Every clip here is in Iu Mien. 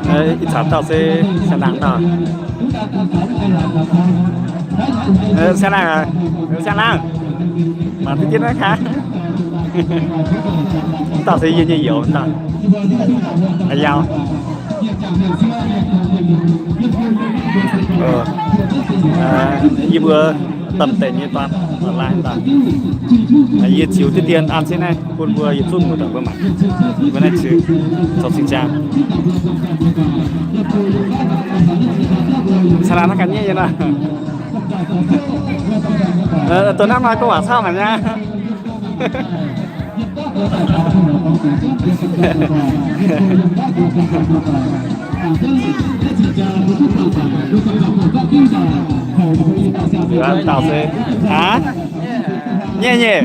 Ih zanc dauh se siang laangz dauh. Siang laangz, siang laangz, mangc duqv jienv naaiv kaav. Dauh se yie nyei youz dauh. Yauh. Yie mbuo domh deix nyei dorn, lai dauh. Yie ziux diqv dien an se naaiv bun mbuo yietc zungv muoz-doic mbuo mangc. Mbuo naaiv ziux zoux cing jaa. Caa laangz naaiv ganh nyei nor. Dongh naaiv nor gorngv waac camv haic nyei. Aa, nyei nyei.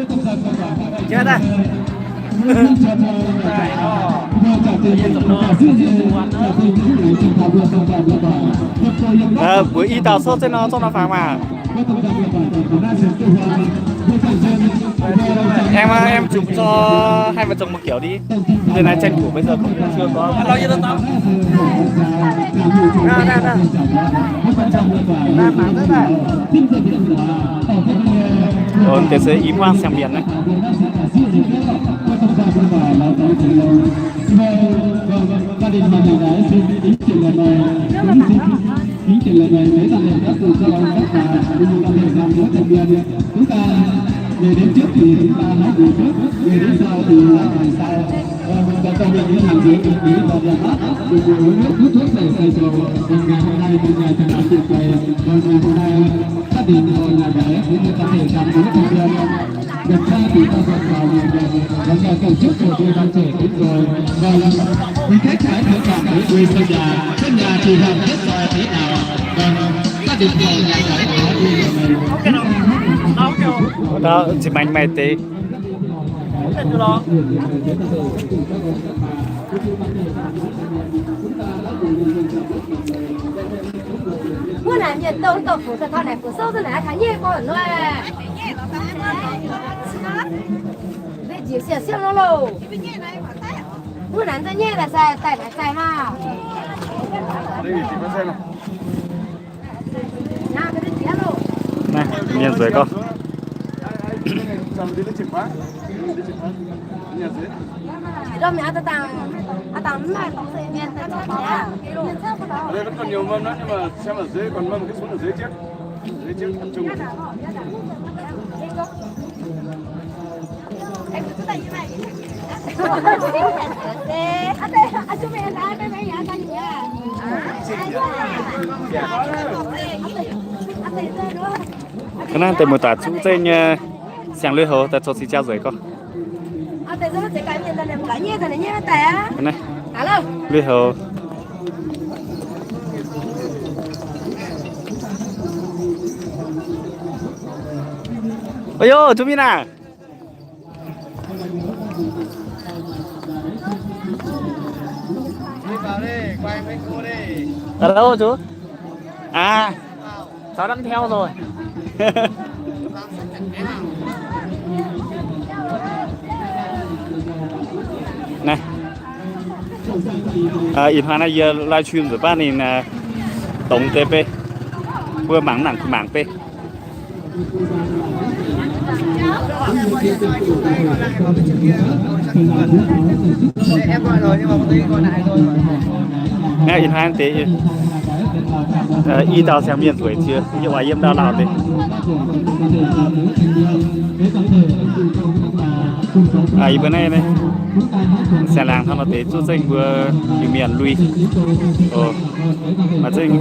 Mbuox i dauh souv zeiv nor, zorqv nor fangx maah. Aengx maiv, aengx maiv zuqc zorqv, haih maiv zongc maiv giouc div. Naaiv zanc-guoqv maiv zoux, deix se i buangv siang-mbienc naaiv. Zinh maengx maaih deix. Wuov naaic mienh douh douh fuc daaih taux naaic fuc souv zunv naaic taux nyei gorn nor. Mv njiec siang siang nor loh. Wuov naaic za'nyeic daaih sai daaih naaic sai maah. Naaiv, mienh nzueic gorngv. Ga'naaiv deix muoz-doic zuqv zeiv nyei siang lui-houx daaih zoux cing jaa nzueic gorngv. Lui-houx. Ov, zuqc mingh naaic. Hello chú. À, cháu đang theo rồi. Naaiv, ih hnoi naaiv yie live stream nzueic baav ninh dongz deix beiv. Mbuo mangc nangc mangc beiv. Naaiv ih hnoi deix I dauh siang mienh nzueic jiex, yie oix yiem ndau lauh deix. Yie mbuo naaiv, siang-laangc hnangv nor deix zuqv zengv mbuo Iu-Mienh lui. Maaih zengv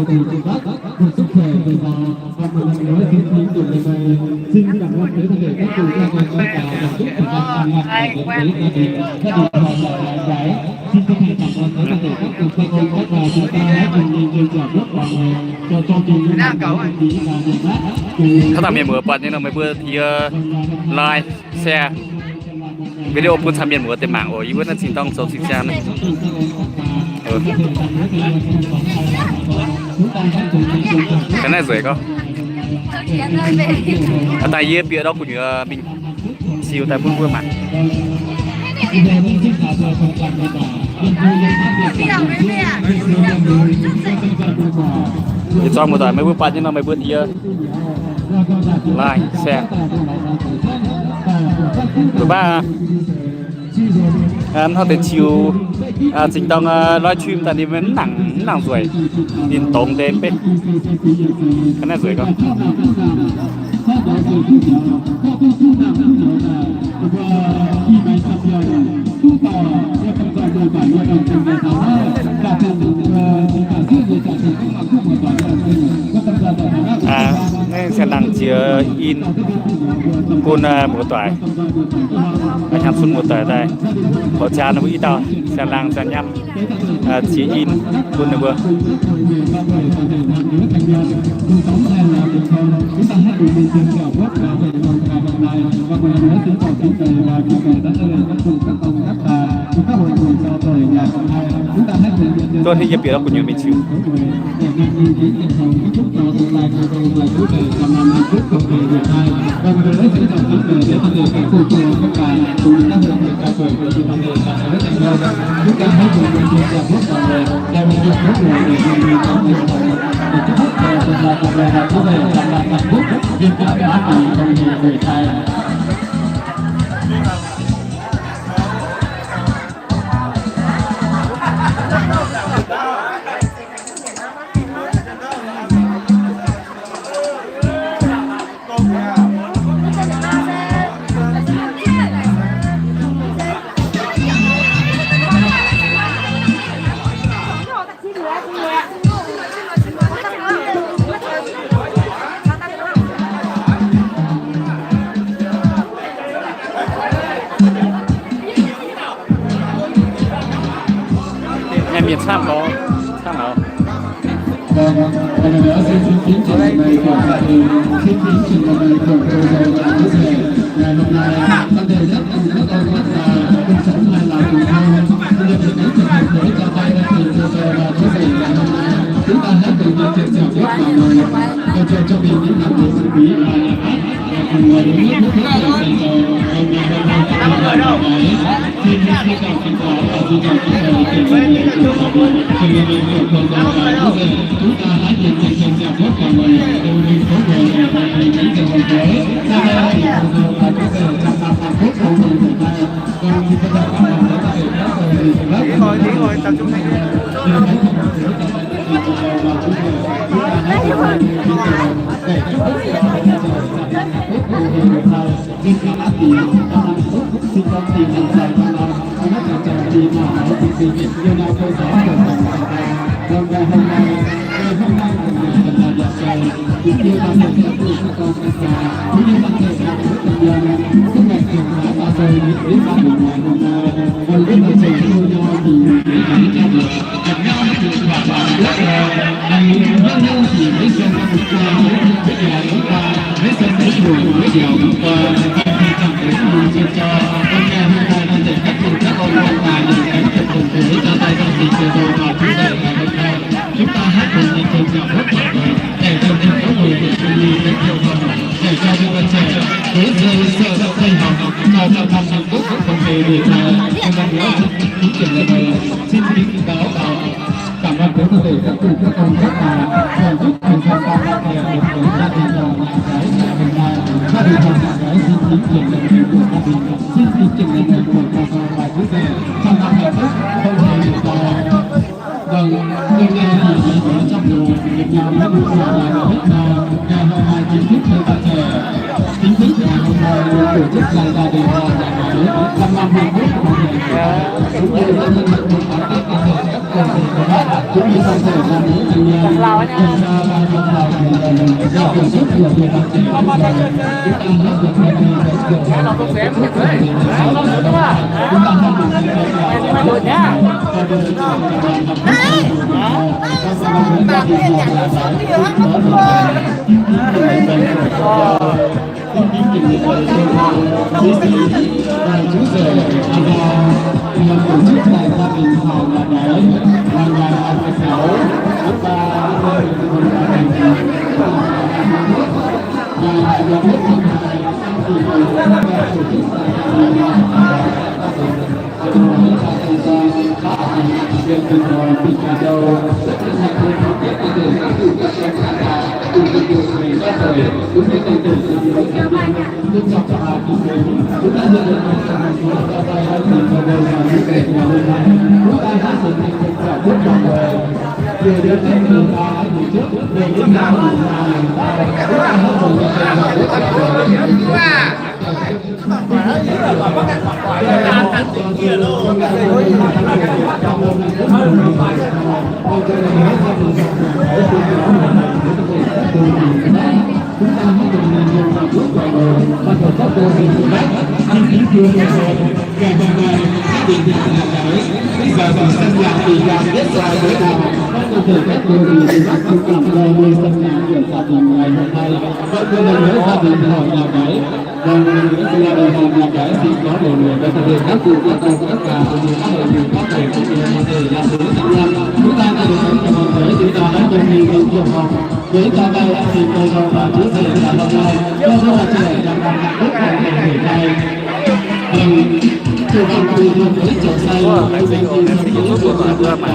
Hnangv dangh mienh muoz buatc nyei nor, meih mbuo yie like, share video bun camv mienh muoz deix mangc oc. Yie mbuo naaiv zinh dorng zoux cing-ziangh naaiv. Ga'naaiv nzueic gorngv. Daaih yie bieqc ndortv gu'nyuoz mingh ziux daaih bun mbuo mangc. Ih zanc muoz-doic, meih mbuo buatc nyei nor, meih mbuo yie like, share. Mbuo baav hnangv deix ziux zinh dorng live stream daaih ninh mv nangc, mv nangc nzueic, ninh dongz deix mv bei. Ga'naaiv nzueic gorngv. Naaiv siang-laangc jiex in bun muoz-doic, hnamv sun muoz-doic daaih, hoqc jaa ninh mbuo i dauh siang-laangc siang-nyam jiex in bun ninh mbuo. Duqv hiuv yie bieqc lorqc gu'nyuoz mingh ziux. Mienh camv gorx, camv gorx. Chính thức ngày hôm nay, tổ chức ngày gia đình họ nhà máy Năm Năm Hạnh Phúc của mình. Chúng tôi rất hân hạnh được đón tiếp các thầy, các cô, thầy cô bác cũng như toàn thể đoàn ngũ thành viên. Kiểm tra ban giám khảo thì, ờ, đã tổ chức nhiều việc làm. Chúng ta rất được hân hạnh được sự hỗ trợ của các thầy cô, thầy cô bác. Chúng ta rất được hân hạnh được sự hỗ trợ của các thầy cô, thầy cô bác. Xin kính thỉnh mời thầy cô, thí sinh và chú rể Aza, ban tổ chức tại gia đình họ nhà bé, vào ngày hai mươi sáu tháng ba năm hai nghìn không trăm hai mươi mốt, và nhà nước Việt Nam thì tổ chức tại gia đình họ nhà bé. Vâng, gia đình họ nhà bé xin có lời mời các thầy, các cô, các con, tất cả cùng các thầy, các thầy, các cô, các thầy, là sự thành nhân. Chúng ta gia đình, chúng ta hãy cùng nhau cùng nhau. Với ta đây, xin mời các bạn chú rể và hôm nay, các bố bà trẻ đang mang hạnh phúc ngày ngày tuổi này. Vâng, chúc mừng tùy hôn với chồng say, với danh Ôi, tính số của tôi là vừa mà.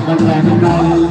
Vâng, ngày hôm nay,